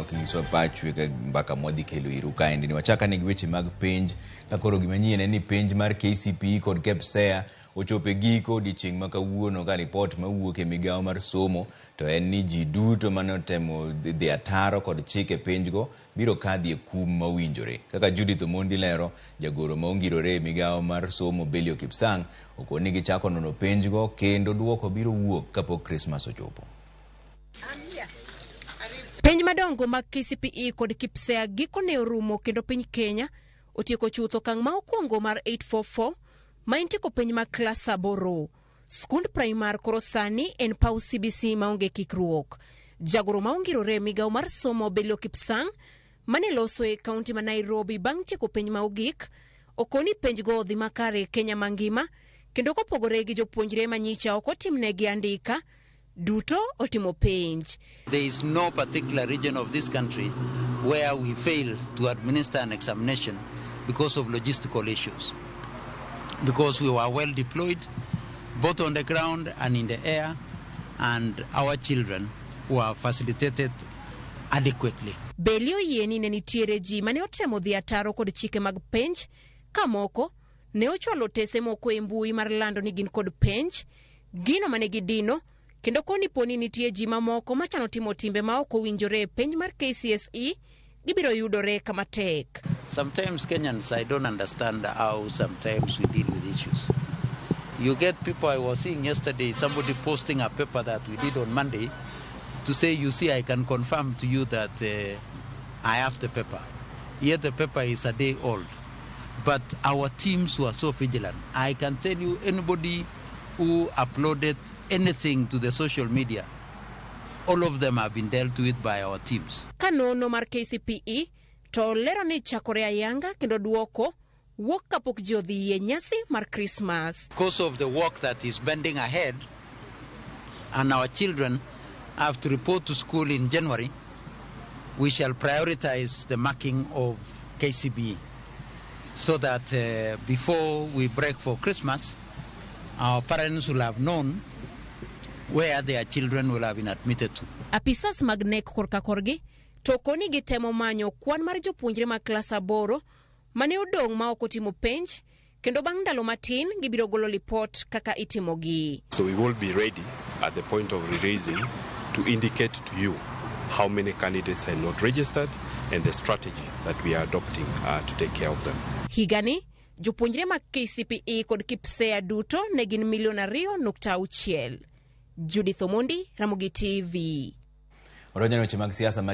Erokamano kinyisowa pachu e mbaka mwadhi kelo iru kaendi. Ni wachak ane gi weche mag penj. Ka koro gima nyien en ni penj mar KCPE kod KPSEA ochopo e giko odiechieng' ma kawuono ka ripot mawuok e migawo mar somo to en ni ji duto mane otemo dhi ataro kod chike penjgo biro kadhi e kum mowinjore. Kaka Judith Omondi lero, jagoro ma ongirore e migawo mar somo Belio Kipsang okoni ni gichako nono penjgo kendo duoko biro wuok kapok Krismas ochopo. Penj madongo mag KCPE kod KPSEA gikone orumo kendo piny Kenya otieko chuth okang' ma okwongo mar 844 ma en tieko penj mag klas 8. Skund primar koro sani en paw CBC maonge kikruok. Jagoro ma ongirore e migawo mar somo Belio Kipsang mane loso e kaunti ma Nairobi bang' tieko penj ma ogik okoni penjgo odhi makare e Kenya mangima kendo kopogore gi jopuonjre manyicha ok otimnegi andika duto otimo penj. There is no particular region of this country where we fail to administer an examination because of logistical issues. Because we were well deployed, both on the ground and in the air, and our children were facilitated adequately. Belio oyie ni ne nitiere ji mane otemo dhi ataro kod chike mag penj ka moko ne ochwalo otese moko e mbui mar lando ni gin kod penj, gino mane gidino kendo koni poni nitie ji mamoko machano timo timbe ma ok owinjore e penj mar KCSE gibiro yudore kama tek. Sometimes Kenyans, I don't understand how sometimes we deal with issues. You get people, I was seeing yesterday, somebody posting a paper that we did on Monday to say, you see, I can confirm to you that I have the paper. Yet the paper is a day old. But our teams were so vigilant. I can tell you, anybody who uploaded anything to the social media, all of them have been dealt with by our teams. Ka nono mar KCPE to lero ni chakore ayanga kendo duoko wuok kapok ji odhi e nyasi mar Krismas. Because of the work that is bending ahead, and our children have to report to school in January, we shall prioritize the marking of KCPE so that before we break for Christmas, our parents will have known where their children will have been admitted to. Apisas mag KNEC korka korgi to koni gitemo manyo kwan mar jopuonjre mag klas 8 mane odong' ma ok otimo penj kendo bang' ndalo matin gibiro golo lipot kaka itimogi. So we will be ready at the point of releasing to indicate to you how many candidates are not registered and the strategy that we are adopting to take care of them. Higani, jopuonjre mag KCPE kod KPSEA duto ne gin milion 2.6. Judith Omondi, Ramogi TV. Odonjo e weche mag siasa.